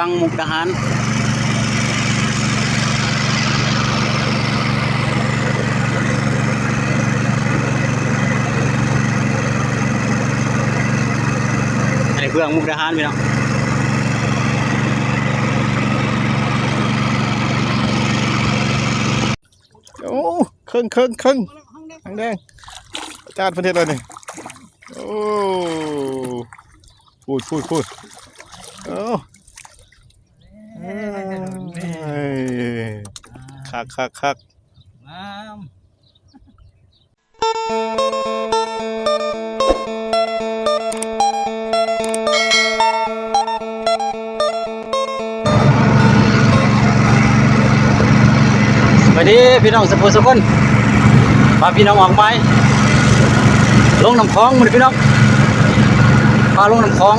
ທາງມຸກດາຫານ ອັນນີ້ເມືອງມຸກດາຫານ ພີ່ນ້ອງ. ໂອ້ ເຄິ່ງໆໆ ຫາງແດງ ອາຈານເພິ່ນເຮັດແລ້ວນີ້. ໂອ້ ພຸ້ນໆໆ ໂອ້ ເອີຍ ຄັກໆໆ ງາມ. ສະບາຍດີພີ່ນ້ອງສູ່ຜູ້ສູ່ຄົນ ພາພີ່ນ້ອງອອກໄປລົງນ້ຳຂອງມື້ນີ້ພີ່ນ້ອງ ພາລົງນ້ຳຂອງ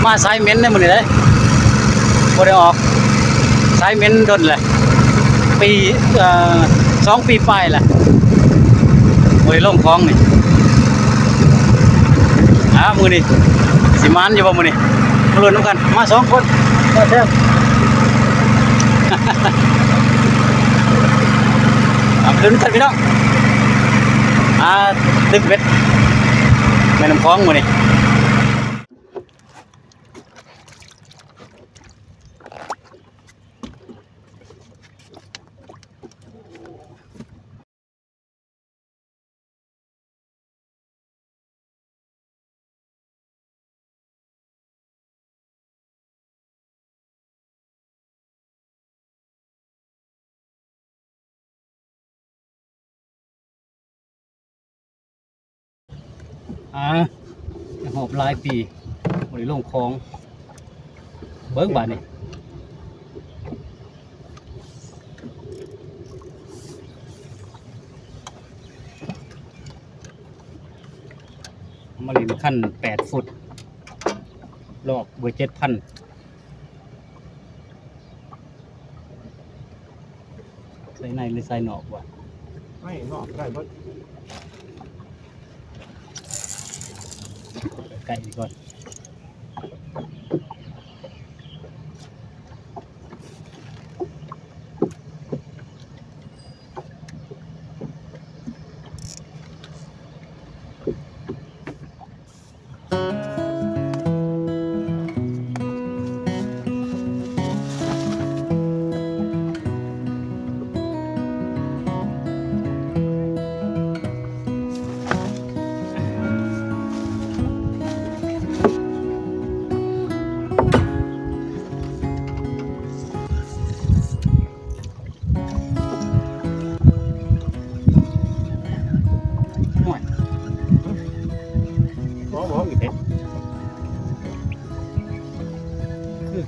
ມາສາຍເໝັນໃນມື້ນີ້ເດ້ ບໍ່ໄດ້ອອກສາຍເໝັນດົນແຫຼະ ປີ ເອີ ສອງປີປາຍແຫຼະ ບໍ່ໄດ້ລົງຂອງນີ້. ອ່າ ມື້ນີ້ຊິໝານຢູ່ບໍ່ມື້ນີ້ ມາລຸ້ນນຳກັນ ມາສອງຄົນ ມາແຊມ ເອົາໄປລຸ້ນກັນພີ່ນ້ອງ ອ່າ ຕຶກເບັດແມ່ນ້ຳຂອງມື້ນີ້. ອ່າ ຮອບຫຼາຍປີບໍ່ໄດ້ລົງຂອງ ເບິ່ງບາດນີ້ ມາຫຼິ້ນຄັນແປດຟຸດ ລອກເບີເຈັດພັນ. ໃສ່ໃນຫຼືໃສ່ນອກວະ? ໃນນອກໄດ້ເບິດ ໃກ້ດີກ່ອນ. ໂອ້ຍ ບໍ່ ບໍ່ ອີກເດ້ ຄື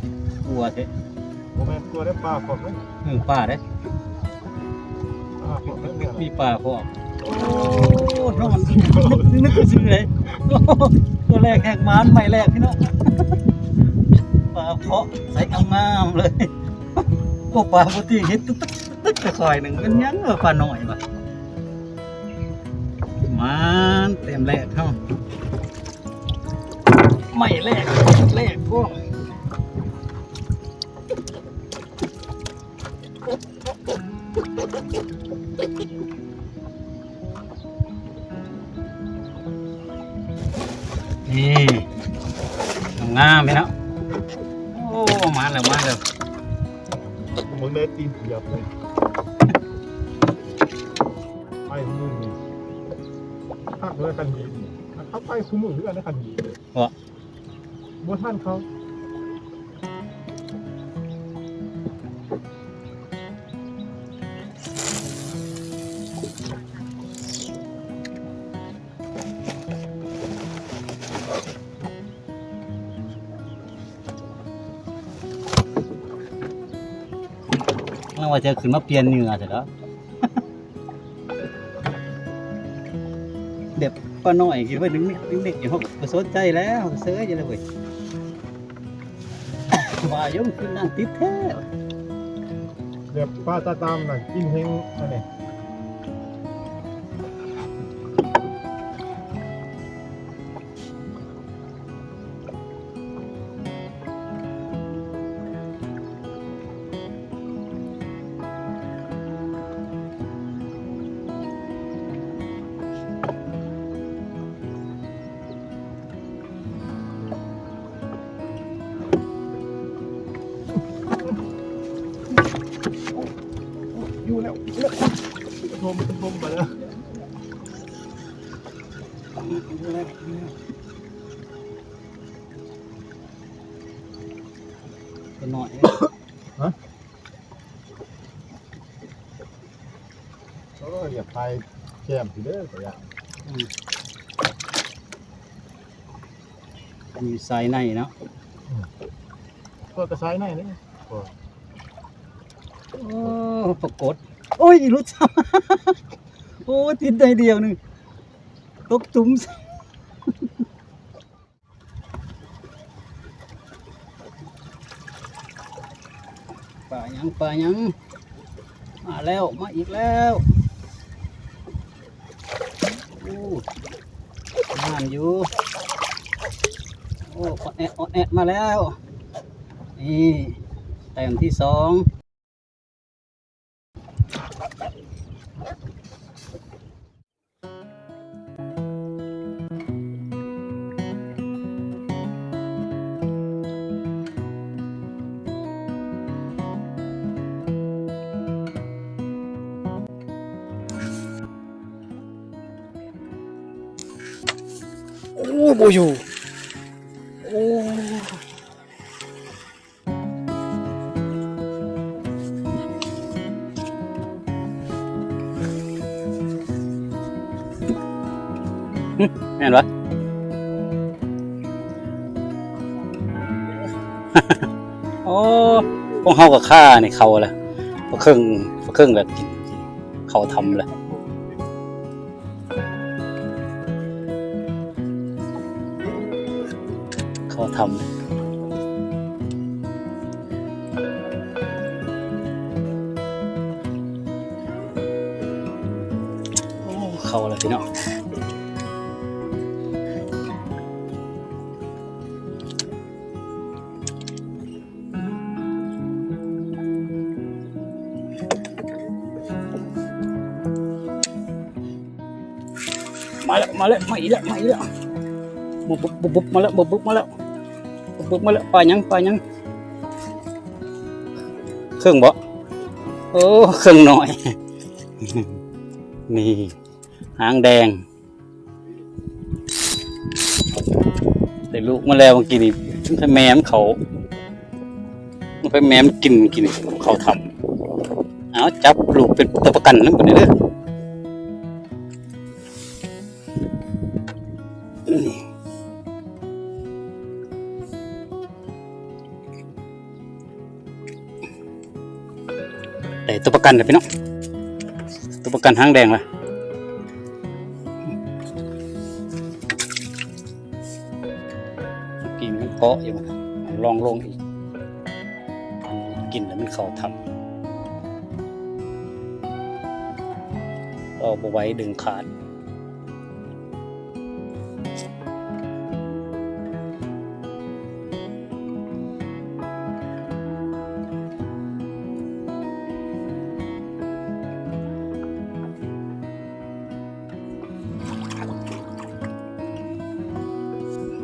ກົວແທ້ ບໍ່ແມ່ນກົວເດ້ ປາຂອບເດ້ ເອີ ປາເດ້ ປາຂອບເດ້ ມີປາຂອບ ໂອ້ ນອນ ນຶກ ນຶກຊື່ເດ້ ຕົວແລກແຮງມານ ໄມ້ແລກພີ່ນ້ອງ ປາເຄາະໃສ່ງາມໆເລີຍ ໂອ້ ປາບໍ່ຕີເຮັດຕຶກໆ ຕຶກ ຄ່ອຍໜຶ່ງ ແມ່ນຫຍັງວະ ປານ້ອຍວະ ມານແຕ້ມແລກເຮົາ ໄມ້ແລກ ແລກພ້ອມ ນີ້ ງາມໆເນາະ ໂອ້ ມາແລ້ວ ມາແລ້ວ ເບິ່ງໄດ້ຕີນຫຽບເລີຍ ໄປມື້ນີ້ ຄັກເລີຍຄັນຫີນນີ້ ຄັນເຂົ້າໄປຄູ່ມື້ຄືກັນນະຄັນຫີນນີ້ ເພາະ ບໍ່ທັນເຂົາ ລາວວ່າຈະຂຶ້ນມາປ່ຽນເຫຍື່ອຊະດອກ. ແບບປ້ານ້ອຍຄິດວ່າເດັກໆ ເດັກໆ ເຮົາກໍບໍ່ສົນໃຈແລ້ວ ເຊີຍຢູ່ແລ້ວເວີຍ ວ່າຢູ່ຄືນາງຕິດແທ້ ແບບປ້າຕາຕາມນະ ກິນແຮງອັນນີ້. ໂ ผมผมมาแล้ว ตัวน้อย ฮะ โอ้ย อย่าพายแคมสิเด้อ ขออนุญาต อืม อันนี้สายในเนาะ อืม ก็กระสายในนี่ โอ้ ปรากฏ โอ้ย หลุด โอ้ ติดได้เดียวหนึ่ง ตกจุ่ม ปลาหยัง ปลาหยัง มาแล้ว มาอีกแล้ว โอ้ งามอยู่ โอ้ ออดแอด ออดแอด มาแล้ว นี่ แต้มที่สอง โอ้ บ่อยู่ โอ้ หึ แม่นบ่ โอ้ ของเฮาก็คานี่เข้าแล้ว ปลาเคิง ปลาเคิงก็กิน เข้าถ้ำแล้ว เข้าถ้ำ โอ้ เข้าแล้วพี่น้อง มาแล้ว มาแล้ว มาอีกแล้ว มาอีกแล้ว บุบบุบบุบบุบ มาแล้ว บุบบุบ มาแล้ว บุบบุบ มาแล้ว ปลาหยัง ปลาหยัง เคิงบ่ โอ้ เคิงน้อย นี่ หางแดง ได้ลูกมาแล้วเมื่อกี้นี่ มันไปแม่มันเข้า มันไปแม่มันกิน กินเข้าถ้ำ เอาจับลูกเป็นตัวประกันนำบัดนี้เด้อ นี่ ได้ตัวประกันแล้วพี่น้อง ตัวประกันหางแดงละ กินมันเกาะอยู่ ลองลงอีก กินแล้วมันเข้าถ้ำ เอาบ่ไหว ดึงขาด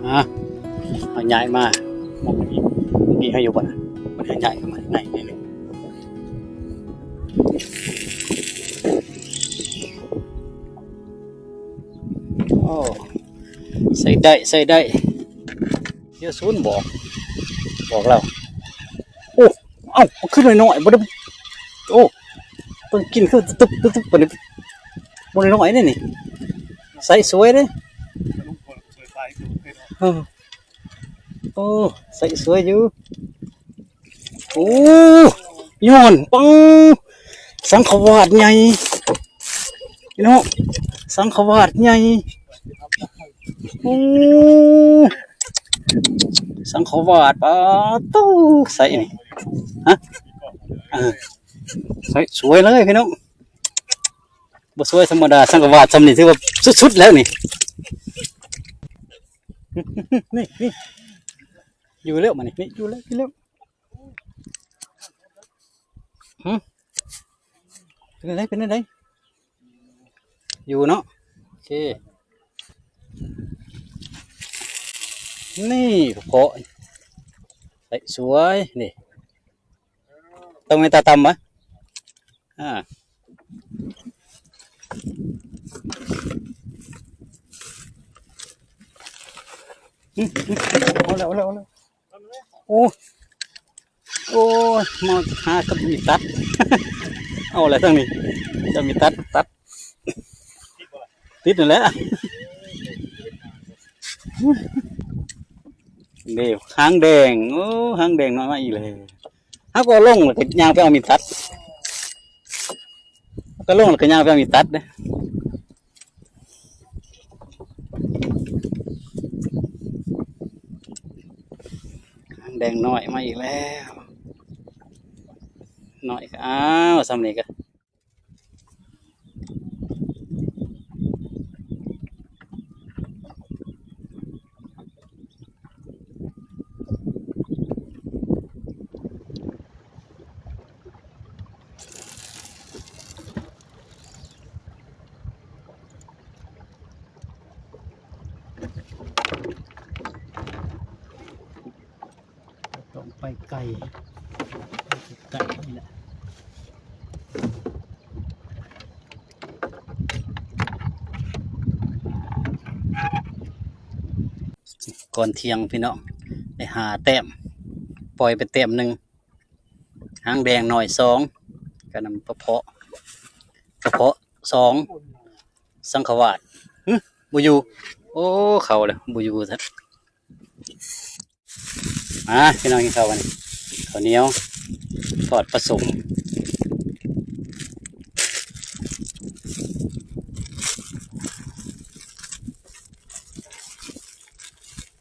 อ่ะ เอาย้ายมา มองนี้ นี่ให้อยู่บ่นะ มันให้ย้ายเข้ามาในนี่เลย โอ้ ใส่ได้ ใส่ได้ เดี๋ยวศูนย์บอก บอกแล้ว โอ้ เอ้า มันขึ้นน้อยๆ บ่ได้ โอ้ ต้องกินคือตึบๆ ๆ ปานนี้ บ่น้อยๆ เด้นี่ ใส่สวยเด้ เออ โอ้ ใส่สวยอยู่ โอ้ ย้อน ปัง สังขวาสใหญ่ พี่น้อง สังขวาสใหญ่ โอ้ สังขวาส ปาดโธ่ ใส่นี่ ฮะ เออ ใส่สวยเลยพี่น้อง บ่สวยธรรมดา สังขวาสส่ำนี่ถือว่าสุดๆ แล้วนี่ นี่ นี่ อยู่แล้ว มานี่ นี่ อยู่แล้ว อยู่แล้ว หึ เป็นอะไร เป็นอะไร อยู่เนาะ โอเค นี่ เกาะ ใส่สวย นี่ ต้องมีตาต่ำบ่ อ่า ເອົາແລ້ວ ເອົາແລ້ວ ເອົາແລ້ວ ໂອ້ຍ ໂອ້ຍ ມາຫາກັບມີດຕັດ ເອົາແລ້ວທາງນີ້ ຈະມີດຕັດ ຕັດ ຕິດນັ້ນແຫຼະ ນີ້ ຫາງແດງ ໂອ້ ຫາງແດງນ້ອຍມາອີກແລ້ວ ເຮົາກໍລົງແລ້ວກໍຍ່າງໄປເອົາມີດຕັດ ເຮົາກໍລົງແລ້ວກໍຍ່າງໄປເອົາມີດຕັດເດ້. ຫາງແດງນ້ອຍມາອີກແລ້ວ ນ້ອຍກໍ ອ້າວ ສ່ຳນີ້ກໍ ຕ້ອງໄປໄກ ໄປໄກນີ້ແຫຼະ ກ່ອນທ່ຽງພີ່ນ້ອງ ໄດ້ຫ້າແຕ້ມ ປ່ອຍໄປແຕ້ມໜຶ່ງ ຫາງແດງນ້ອຍສອງ ກະນຳປະເພາະ ປະເພາະສອງ ສັງຂະວາດ ຫຶ ບໍ່ຢູ່ ໂອ້ ເຂົ້າແລ້ວ ບໍ່ຢູ່ຊັ້ນ ມາພີ່ນ້ອງ ກິນເຂົ້າກັນ ເຂົ້າໜຽວ ທອດປາສົ້ມ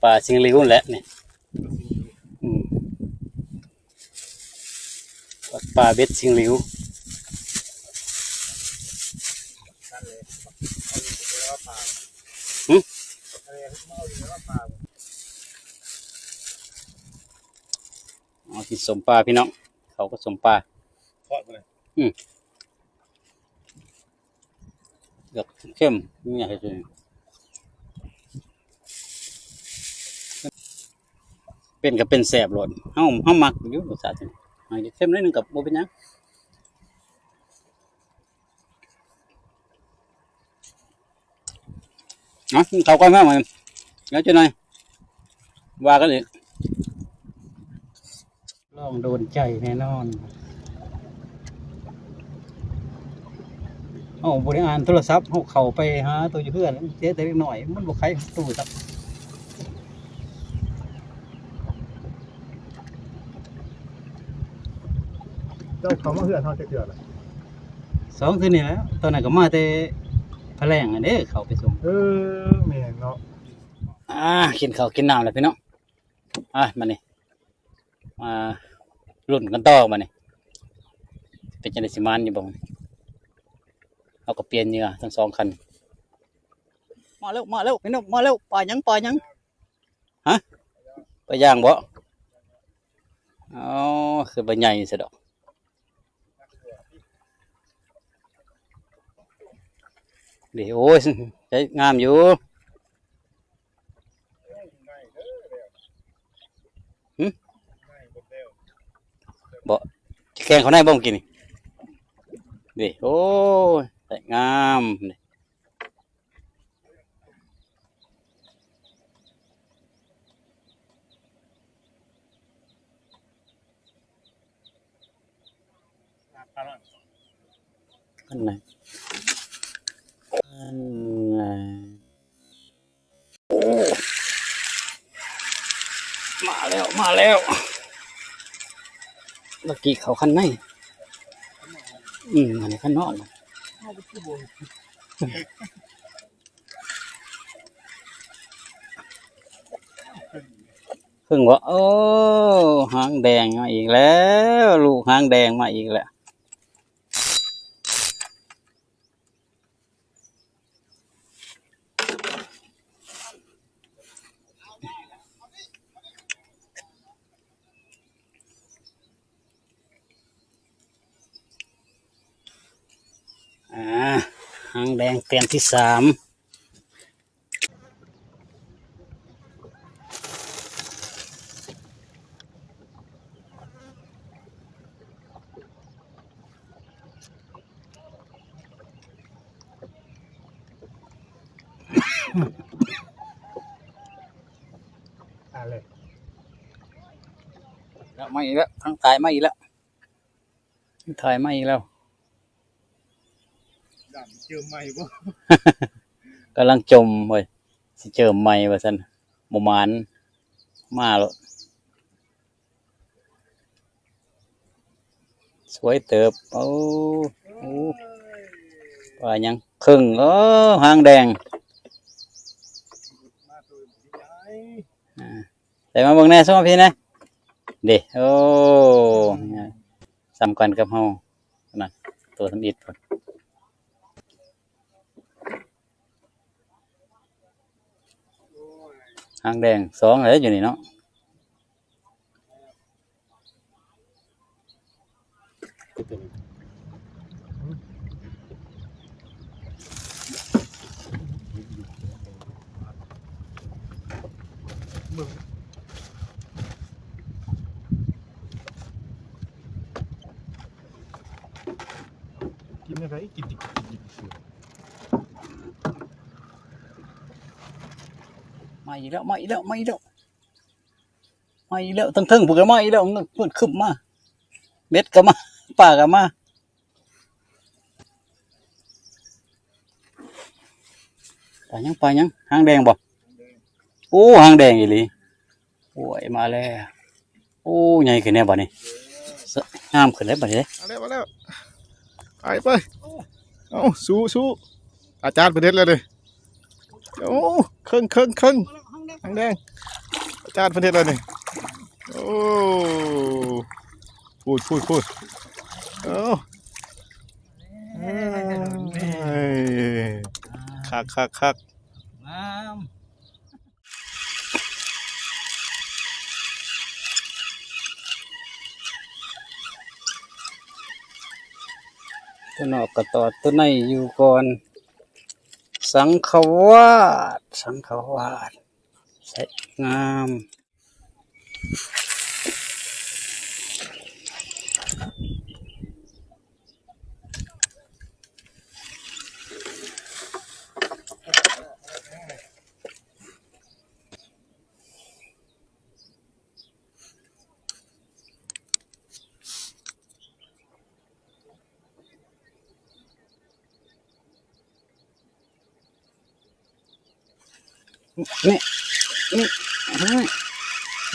ປາຊິງຫຼິວແຫຼະນີ້ ອືມ ປາເບັດຊິງຫຼິວ ຫຶ ເອົາກິນສົ້ມປາພີ່ນ້ອງ ເຂົ້າກັບສົ້ມປາ ທອດບໍ່ໄດ້ ອືມ ຢາກເຄັມ ມີຫຍັງໃຫ້ກິນ ເປັນກໍເປັນແຊບໂລດ ເຮົາ ເຮົາມັກຢູ່ລົດຊາດນີ້ ມັກເຄັມໜ້ອຍໜຶ່ງກໍບໍ່ເປັນຫຍັງ. ເອົາ ກິນເຂົ້າກ່ອນ ມາ ດຽວຈັກໜ່ອຍວ່າກັນອີກ. ລອງໂດນໃຈແນ່ນອນ. ເຮົາບໍ່ໄດ້ອ່ານໂທລະສັບ, ເຮົາເຂົ້າໄປຫາໂຕຢູ່ເຮືອນ, ເສຍແຕ່ເດັກນ້ອຍ ມັນບໍ່ໄຂປະຕູຊັບ. ເຈົ້າເຂົ້າມາເຮືອນເຮົາຈັກເທື່ອລະ? ສອງເທື່ອນີ້ແຫຼະ. ຕອນນັ້ນກໍມາແຕ່ພະແລງຫັ້ນເດ້, ເຂົ້າໄປສົ່ງ. ເອີ ແມ່ນເນາະ. ອ່າ ກິນເຂົ້າກິນນ້ຳແລ້ວພີ່ນ້ອງ. ອ່າ ມານີ້ ມາລຸ້ນກັນຕໍ່ບາດນີ້ ເປັນຈັ່ງໃດ ຊິໝານຢູ່ບໍ່? ເຮົາກໍປ່ຽນເຫຍື່ອທັງສອງຄັນ. ມາແລ້ວ ມາແລ້ວ ພີ່ນ້ອງ ມາແລ້ວ. ປາຫຍັງ ປາຫຍັງ? ຮະ? ປາຍ່າງບໍ? ອໍ ຄືປາໃຫຍ່ຊະດອກ. ນີ້ ໂອ້ຍ ໃຊ້ງາມຢູ່. ຫຶ? ບໍ່ ຊິແກງເຂົ້າໃນບໍ່ມື້ກີ້ນີ້? ນີ້ ໂອ້ຍ ໃຊ້ງາມນີ້. ອັນນັ້ນ ອັນນັ້ນ ໂອ້ ມາແລ້ວ ມາແລ້ວ. ເມື່ອກີ້ເຂົ້າຄັນໃນ ອືມ ອັນນີ້ຄັນນອກ. ເພິ່ງວ່າ ໂອ້ ຫາງແດງມາອີກແລ້ວ ລູກຫາງແດງມາອີກແລ້ວ. ອ່າ ຫາງແດງແຕ້ມທີສາມ. ຫ ມາອີກແລ້ວ ທາງທ້າຍມາອີກແລ້ວ ທາງທ້າຍມາອີກແລ້ວ ຢ້ານເຈີໃໝ່ບໍ່? ກຳລັງຈົ່ມເວີຍ ຊິເຈີໃໝ່ວ່າຊັ້ນ ບໍ່ໝານ ມາໂລດ. ສວຍເຕີບ ໂອ້ ໂອ້ ປາຫຍັງ ເຄິ່ງ ໂອ້ ຫາງແດງ ອ່າ ໃສ່ມາເບິ່ງແດ່ ສົ່ງມາພີ່ແດ່ ເດ້ ໂອ້ ສ່ຳກັນກັບເຮົາ ນັ້ນ ໂຕທຳອິດພຸ້ນ. ຫາງແດງສອງແຫຼະຢູ່ນີ້ເນາະ ກິນແນວໃດ ກິນດິບໆ ມາອີກແລ້ວ ມາອີກແລ້ວ ມາອີກແລ້ວ ມາອີກແລ້ວ ເທິງໆ ພຸ້ນກະມາອີກແລ້ວ ເພິ່ນຂຶ້ນມາ ເບັດກະມາ ປາກະມາ ປາຫຍັງ ປາຫຍັງ ຫາງແດງບໍ່? ໂອ້ ຫາງແດງອີ່ຫຼີ ໂອ້ຍ ມາແລ້ວ ໂອ້ ໃຫຍ່ຂຶ້ນແລ້ວບັດນີ້ ງາມຂຶ້ນແລ້ວບັດນີ້ເດ້ ມາແລ້ວ ມາແລ້ວ ໄປ ໄປ ເອົ້າ ສູ້ ສູ້ ອາຈານເພິ່ນເຮັດແລ້ວເດ້ ໂອ້ ເຄິ່ງ ເຄິ່ງ ເຄິ່ງ ຫາງແດງ ອາຈານເພິ່ນເຮັດແລ້ວນີ້ ໂອ້ ພຸ້ນ ພຸ້ນ ພຸ້ນ ເອົ້າ ເອີຍ ຄັກ ຄັກ ຄັກ ງາມ ຕົວນອກກະຕອດ ຕົວໃນຢູ່ກ່ອນ ສັງຂະວາດ ສັງຂະວາດ ໃສ່ງາມ. ນີ້ ນີ້ ນີ້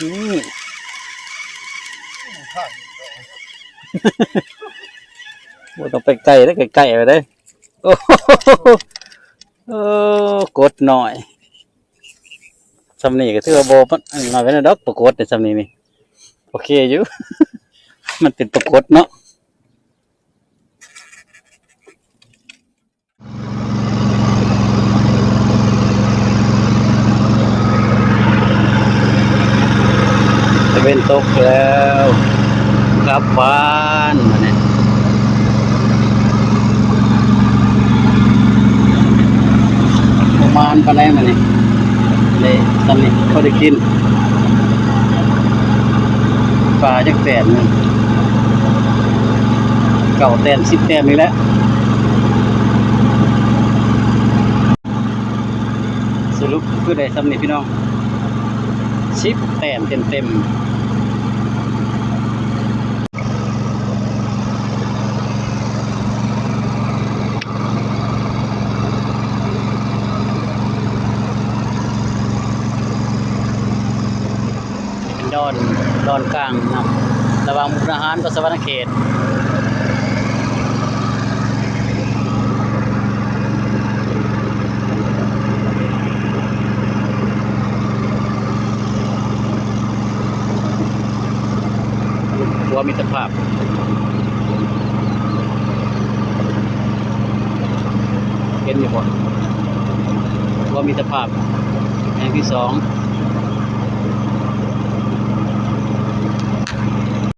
ນີ້ ບໍ່ຕ້ອງໄປໃກ້ເດີ ໃກ້ໆ ໄປເດີ ໂອ້ ໂອ້ ກົດໜ້ອຍ ຊ່ຳນີ້ກໍຖືວ່າບໍ່ ມັນໜ້ອຍໄປແລ້ວດອກ ປາກົດນີ້ ຊ່ຳນີ້ນີ້ ໂອເຄຢູ່ ມັນເປັນປາກົດເນາະ. ຕາເວັນຕົກແລ້ວ ກັບບ້ານບາດນີ້ ປະມານປານໃດມື້ນີ້ ໄດ້ຊ່ຳນີ້ ພໍໄດ້ກິນ ປາຈັກແຕ້ມໜຶ່ງ ເກົ້າແຕ້ມ ສິບແຕ້ມນີ້ແຫຼະ. ສະຫຼຸບຄືໄດ້ຊ່ຳນີ້ພີ່ນ້ອງ ສິບແຕ້ມເຕັມໆ. ດອນ ດອນກາງນຳ ລະຫວ່າງມຸກດາຫານກັບສະຫວັນນະເຂດ ຂົວມິດຕະພາບ ເຫັນຢູ່ບໍ່? ຂົວມິດຕະພາບແຫ່ງທີສອງ.